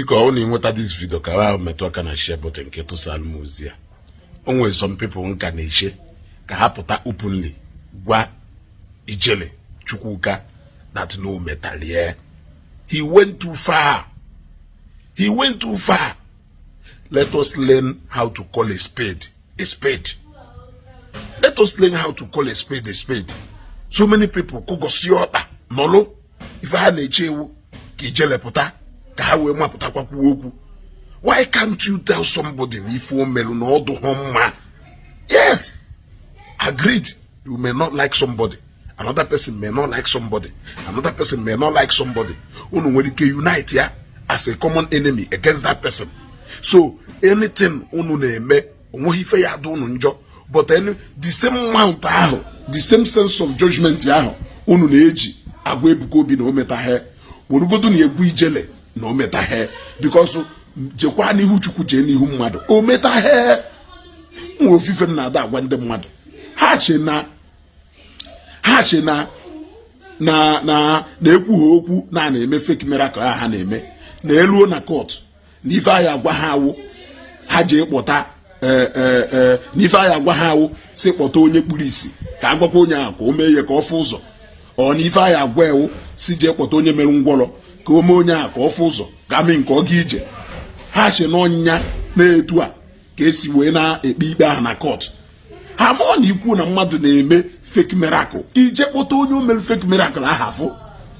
Biko, ọ na ịnweta this video, ka ahụ metụ aka na share button nke tụsara m ozi a. O nwere some people nka na-eche ka ha pụta openly gwa Ijele Chukwuka that no metalie. He went too far, he went too far. Let us learn how to call a spade a spade. Let us learn how to call a spade a spade. So many people kụgọsi ọkpa nọlụ ife ha na-eche ewu ka Ijele pụta ka ha wee mapụtakwa kwuo okwu. Why can't you tell somebody na ife o merụ na ọdụ hụ mma? Yes, agreed, you may not like somebody, another person may not like somebody, another person may not like somebody. Unu nwere ike unite ya as a common enemy against that person. So anything unu na-eme, onweghị ife ya adị unu njọ, but the same amount ahụ, the same sense of judgment ahụ unu na-eji agwa Ebuka Obi na o metaghe, werugodu na egwu Ijele na o metaghe, because jekwa n'ihu Chukwu, jee n'ihu mmadụ, o metaghe. Nwe ofufe m na-ada agwa ndị mmadụ, ha che na na na na-ekwu ha okwu na na-eme fake miracle ahụ ha na-eme na eluo na court, na ife anyị agwa ha awụ ha jee kpọta, na ife anyị agwa ha awụ si kpọta onye kpuru isi ka agwakwa onye ahụ ka o mee ihe ka ọ fụ ụzọ, ọ na ife anyị agwa ewu si jee kpọta onye mere ngwọrọ ka o mee onye ahụ ka ọ fụ ụzọ, ka amị nke ọ ga ije. Ha che n'ọnyịnya na-etu a ka esi wee na-ekpe ikpe ahụ na court. Ha mụọ na ikwu na mmadụ na-eme fake miracle, ije kpọta onye o mere fake miracle ahụ afụ.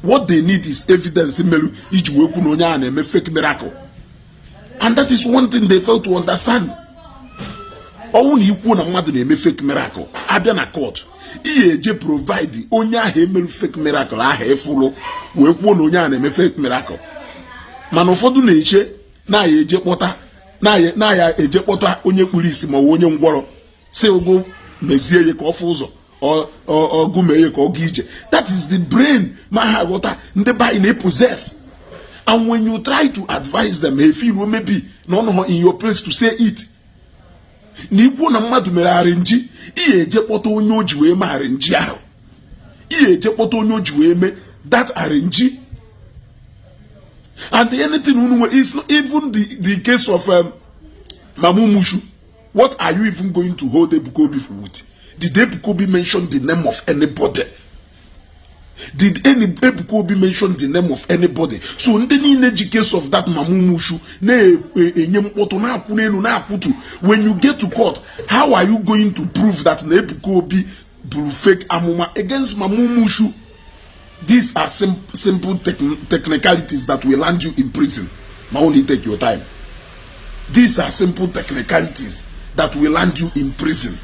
What they need is evidence merụ iji wee kwu na onye ahụ na-eme fake miracle, and that is one thing they fail to understand. Ọnwụ na ikwu na mmadụ na-eme fake miracle, abịa na court, ihe eje provide onye ahụ emerụ fake miracle ahụ efụrụ wee kwuo na onye ahụ na-eme fake miracle. Mana ụfọdụ na-eche na-aya eje kpọta, na-aya eje kpọta onye kpuru isi ma ọ bụ onye ngwọrọ, si ụgụ mezie ya ka ọ fụ ụzọ, ọgụ mee ya ka ọ gaa ije. That is the brain ma ha ghọta ndị be anyị na-possess. And when you try to advise them, ha feel maybe na ọ in your place to say it. Na ikwu na mmadụ mere arrangee, ihe eje kpọta onye o ji wee mee arrangee ahụ, ihe eje kpọta onye o ji wee mee that arrangee. And anything unu nwere is not even the case of Mamu Mushu. What are you even going to hold Ebuka Obi with? Did Ebuka Obi mention the name of anybody? Did any Ebuka Obi mention the name of anybody? So ndị niile ji case of that Mamu Mushu na-enye mkpọtụ, na-akwụ n'elu, na-akwụtu, when you get to court, how are you going to prove that na Ebuka Obi buru fake amụma against Mamu Mushu? These are simple technicalities that will land you in prison. Ma only take your time. These are simple technicalities that will land you in prison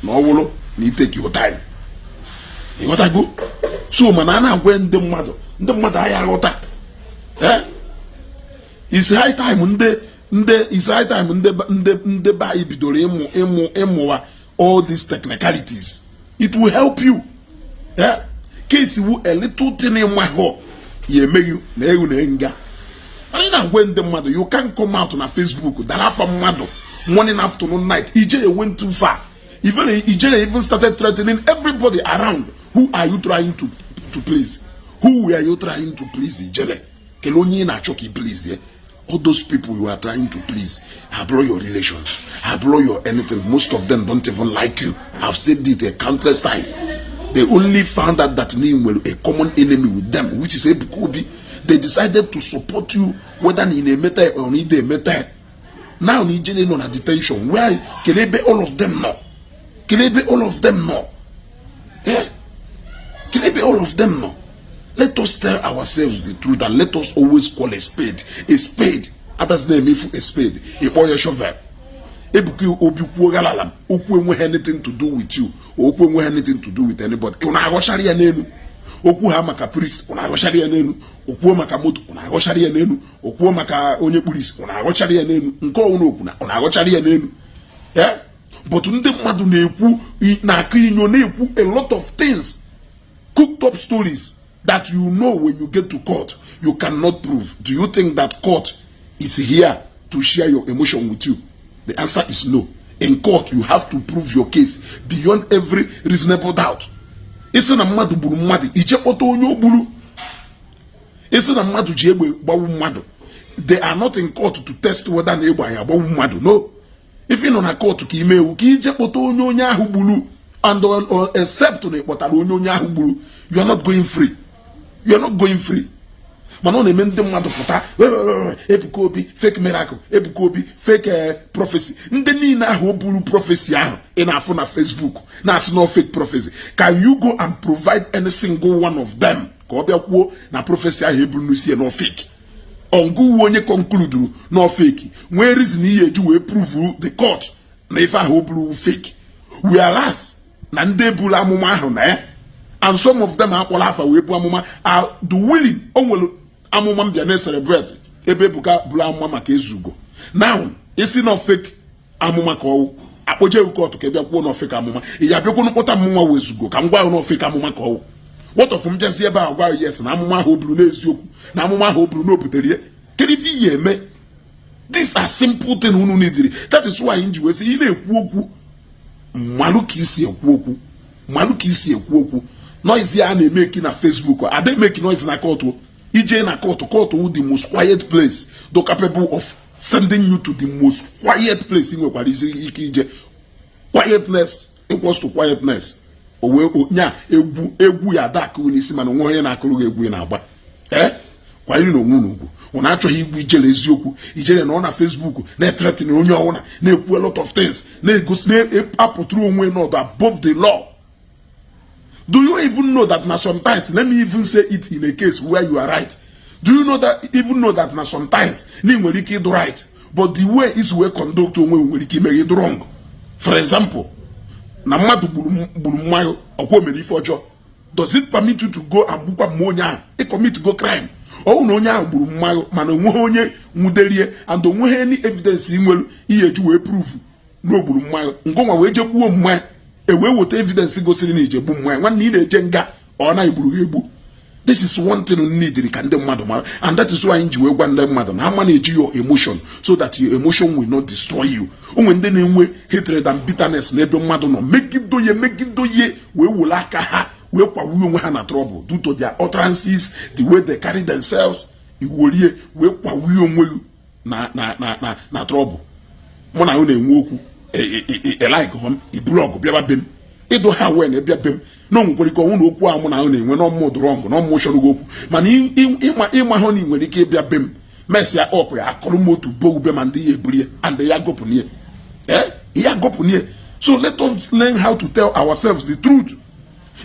na ọ bụrụ na take your time. Ịghọtago? So mana a na-agwa ndị mmadụ, ndị mmadụ agha aghọta. Eh, it's high time ndị it's high time ndị be anyị bidoro ịmụ ịmụwa all these technicalities. It will help you. Eh, case wu a little thing ịmahụ ya emeghị na ewu na nga. Anyị na-agwa ndị mmadụ, you can come out na Facebook dara afa mmadụ morning, afternoon, night. Ijele went too far. Even Ijele even started threatening everybody around. Who are you trying to please? Who were you trying to please, Ijele? Kelee onye ị na-achọ ka ị please ye? All those people you are trying to please have your relations, have your anything, most of them don't even like you. I've said it a countless time. They only found out that name were a common enemy with them, which is Ebuka Obi. They decided to support you whether na ị na-emeta or na ị emeta. Now na Ijele nọ na detention, where kedu ebe all of them nọ? Kedu ebe all of them nọ? Eh, kedu ebe all of them nọ? Let us tell ourselves the truth and let us always call a spade a spade. Others na-emefu a spade, ịkpọ ya shovel. Ebuka Obi kwuo galala okwu enweghị anything to do with you, okwu enweghị anything to do with anybody. Ụ na-aghọchara ya n'elu okwu ha maka priest, ụ na-aghọchara ya n'elu okwuo maka moto, ụ na-aghọchara ya n'elu okwuo maka onye kpuru isi, ụ na-aghọchara ya n'elu nke ọnwụ okwu na ụ na-aghọchara ya n'elu ya. But ndị mmadụ na-ekwu, na-akụ inyo, na-ekwu a lot of things, cooked up stories that you know when you get to court you cannot prove. Do you think that court is here to share your emotion with you? The answer is no. In court, you have to prove your case beyond every reasonable doubt. Isi na mmadụ gburu mmadụ, iche kpọta onye o gburu. Isi na mmadụ ji egbe gbawu mmadụ, They are not in court to test whether na egbe anyị agbagbu mmadụ. No, ife nọ na court ka ime ewu ka ije kpọta onye onye ahụ gburu, and except na ịkpọtara onye onye ahụ gburu, you are not going free, you are not going free. Mana ọ na-eme ndị mmadụ pụta, "Ebuka Obi fake miracle, Ebuka Obi fake prophecy." Ndị niile ahụ o buru prophecy ahụ ị na-afụ na Facebook na-asị no fake prophecy, can you go and provide any single one of them ka ọ bịa kwuo na prophecy ahụ eburu n'isi ya no fake? Ọngụwu onye conclude no fake nwee reason ihe eji wee prove the court na ife ahụ o buru fake, whereas na ndị eburu amụma ahụ na ya, and some of them akpọrọ afa wee bu amụma, are the willing. O nwere amụma mbịa na celebrate ebe Ebuka buru amụma maka ezugo. Now isi na fake amụma ka ọwụ, akpọje court ka ị bịa kwuo na fake amụma. Ị ya bịakwunu kpọta mmụnwa wezugo ka m gwa na fake amụma ka ọwụ. What of m bịazi ebe a gwa yes na amụma ahụ o buru n'eziokwu, na amụma ahụ o buru na o butere ya? Kedu ife ihe eme? These are simple thing unu nidiri. That is why nji wee sị, ị na-ekwu okwu, mmalụ ka isi ekwu okwu, mmalụ ka isi ekwu okwu. Noise a na-emeki na Facebook, ada emeki noise na court. Ije na court, court wụ the most quiet place, though capable of sending you to the most quiet place. Ị nwekwara isi ike ije, quietness equals to quietness. O wee nya egwu egwu ya ada akụrụ n'isi, mana onwe onye na-akụrụ gị egwu ị na-agba. Ee, kwanyere na onwe unu ugwu. Ụnụ achọghị igwu Ijele eziokwu. Ijele nọ na Facebook na-ethreaten onye ọbụla, na-ekwu a lot of things, na-egosi na-apụtụrụ onwe nọdụ above the law. Do you even know that na sometimes, let me even say it in a case where you are right, do you know that, even know that na sometimes na ị nwere ike ịdụ right, but the way is wee conduct onwe nwere ike ime gị ịdụ wrong? For example, na mmadụ gburu mmanya, ọkwa o mere ife ọjọọ, does it permit you to go and gbukwa mma onye ahụ? Ị commit go crime. Ọwụ na onye ahụ gburu mmanya, mana onweghị onye nwuderie and onweghị any evidence ị nwere ihe eji wee prove na o gburu mmanya, ngụnwa wee jee gbuo mmanya, e wee weta evidence gosiri na ije gbu mmanya, nwanne, ị na-eje nga. Ọ na egburu gị egbu. This is one thing need ka ndị mmadụ mara, and that is why anyị ji wee gwa ndị mmadụ na ama na-eji your emotion so that your emotion will not destroy you. O nwere ndị na-enwe hatred and bitterness n'ebe mmadụ nọ, megido ya, megido ya, wee were aka ha wee kwawuye onwe ha na trouble due to their utterances, the way they carry themselves. Iworie wee kwawuye onwe gị na trouble. Mụ na unu na-enwe okwu, elike hom iburu ọgụ bịaba be m, ịdụ ha wee na ịbịa be m na o nwekwara ike ọnwụ na okwu a mụ na ahụ na-enwe na ọmụ dụrọ ngụ na ọmụ chọrọ gị okwu, mana ịma hụ na ị nwere ike ịbịa be m mesịa ọpụ ya, akọrọ m otu bo ube ma ndị ya eburie and ya gọpụnie, eh, ya gọpụnie. So let us learn how to tell ourselves the truth.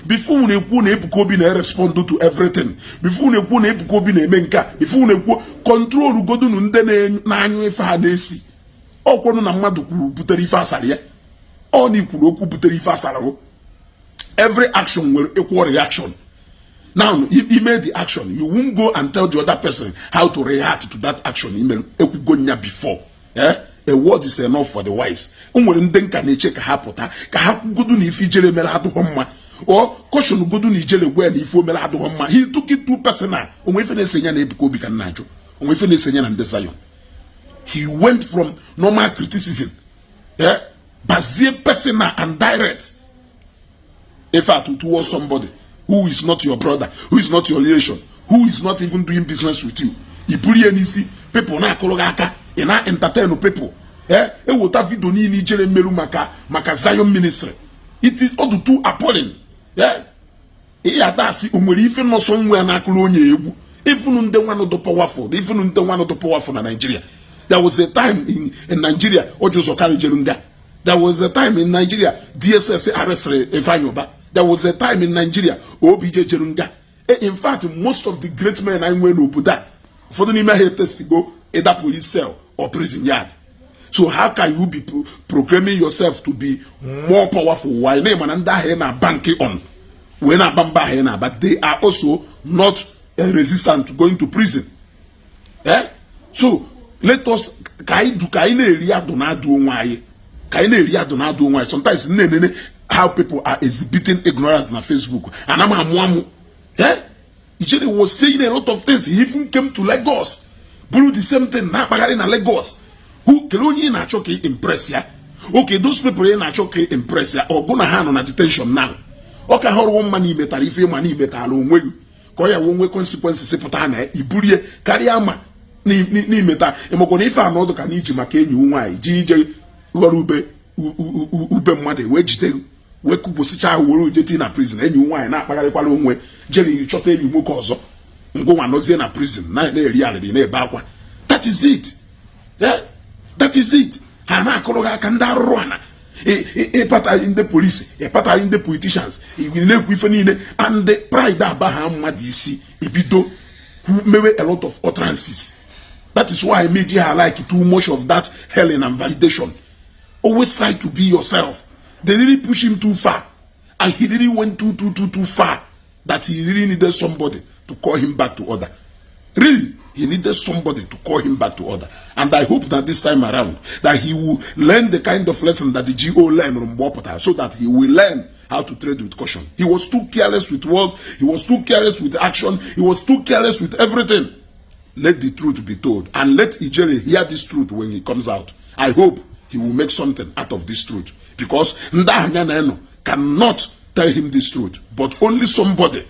Before unu ekwu na Ebuka Obi na-respond to everything, before unu ekwu na Ebuka Obi na-eme nke a, before unu ekwu, control godunu ndị na-anyụ ife ha na-esi. Ọkwọnụ na mmadụ kwuru butere ife asara ya, ọ na ikwuru okwu butere ife asara. Every action nwere equal reaction. Now you made the action, you won't go and tell the other person how to react to that action. Email ekwugo nya before, eh? A word is enough for the wise. O nwere ndị nka na-eche ka ha pụta ka ha kwugodu na ife Ijele mere adụghọ mma, ọ caution godu na Ijele gwa na ife o mere adụghọ mma. He took it too personal. Onwe ife na-ese ya na Ebuka Obi ka nna ajụ, onwe ife na-ese ya na ndị Zion. He went from normal criticism, eh, bazie personal and direct effort towards somebody who is not your brother, who is not your relation, who is not even doing business with you. I buru ya n'isi, people na-akụrụ gị aka, ị na-entertain people. Eh, ewota video niile Ijele mmerụ maka Zion ministry, it is all too appalling. Eh, ị ata asị o nwere ife nọsọ nwa ya na-akụrụ onye egwu. Ifunu ndị nwanụ dị powerful, ifunu ndị nwanụ dị powerful na Nigeria. There was a time in Nigeria Orji Uzor Kalu jere nga. There was a time in Nigeria DSS arrested Ifeanyi Ubah. There was a time in Nigeria OBJ jere nga. In fact, most of the great men anyị nwee n'obodo a, ụfọdụ n'ime ha etestigo either police cell or prison yard. So how can you be proclaiming yourself to be more powerful? Why na mana ndị ahụ ị na-bank on wee na-aba mba ahụ ị na-aba, they are also not resistant to going to prison, eh? So let us ka anyị du ka anyị na-eri adụ na-adụ onwe anyị, ka anyị na-eri adụ na-adụ onwe anyị. Sometimes na-enene how people are exhibiting ignorance na Facebook, ana m amụ amụ. Eh, Ijele was saying a lot of things. He even came to Lagos, bụrụ the same thing na-akpagharị na Lagos. Who kele onye ị na-achọ ka ị impress ya? Okay, those people ị na-achọ ka ị impress ya, ọgụ na ha nọ na detention now. Ọ ka họrọ mma na imetara ife, ma na imetara onwe gị ka ọ ya wee nwee consequences pụta na iburie karịa ma N'imeta ịmakwa na ife anọdụ ka na iji maka enyi nwaanyị ji ije ghọrọ ube ube mmadụ wee jide wee kụpụsịcha ahụ were jeti na prison. Enyi nwaanyị na-akpagharịkwala onwe jere chọta enyi nwoke ọzọ, ngụnwa nọzie na prison na-eri arịrị, na-ebe akwa. That is it. Yeah, that is it. Ha na-akụrụ gị aka, ndị arụrụ ana ịpataghị, ndị polisi ịpataghị, ndị politicians na-ekwu ife niile, and the pride aba ha mmadụ isi, ebido mewe a lot of utterances. That is why meji ha like too much of that hailing and validation. Always try to be yourself. They really push him too far, and he really went too, too, too, too far that he really needed somebody to call him back to order. Really, he needed somebody to call him back to order. And I hope that this time around that he will learn the kind of lesson that the GO learned from Bopota, so that he will learn how to trade with caution. He was too careless with words, he was too careless with action, he was too careless with everything. Let the truth be told, and let Ijele hear this truth when he comes out. I hope he will make something out of this truth, because ndị ahụ ya na-eno cannot tell him this truth, but only somebody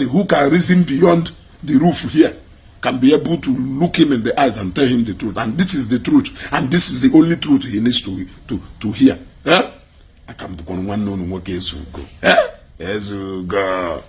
who can reason beyond the roof here can be able to look him in the eyes and tell him the truth. And this is the truth, and this is the only truth he needs to hear, eh? Aka m bụkwa nwanne unu nwoke, Ezugo, eh? Ezugo.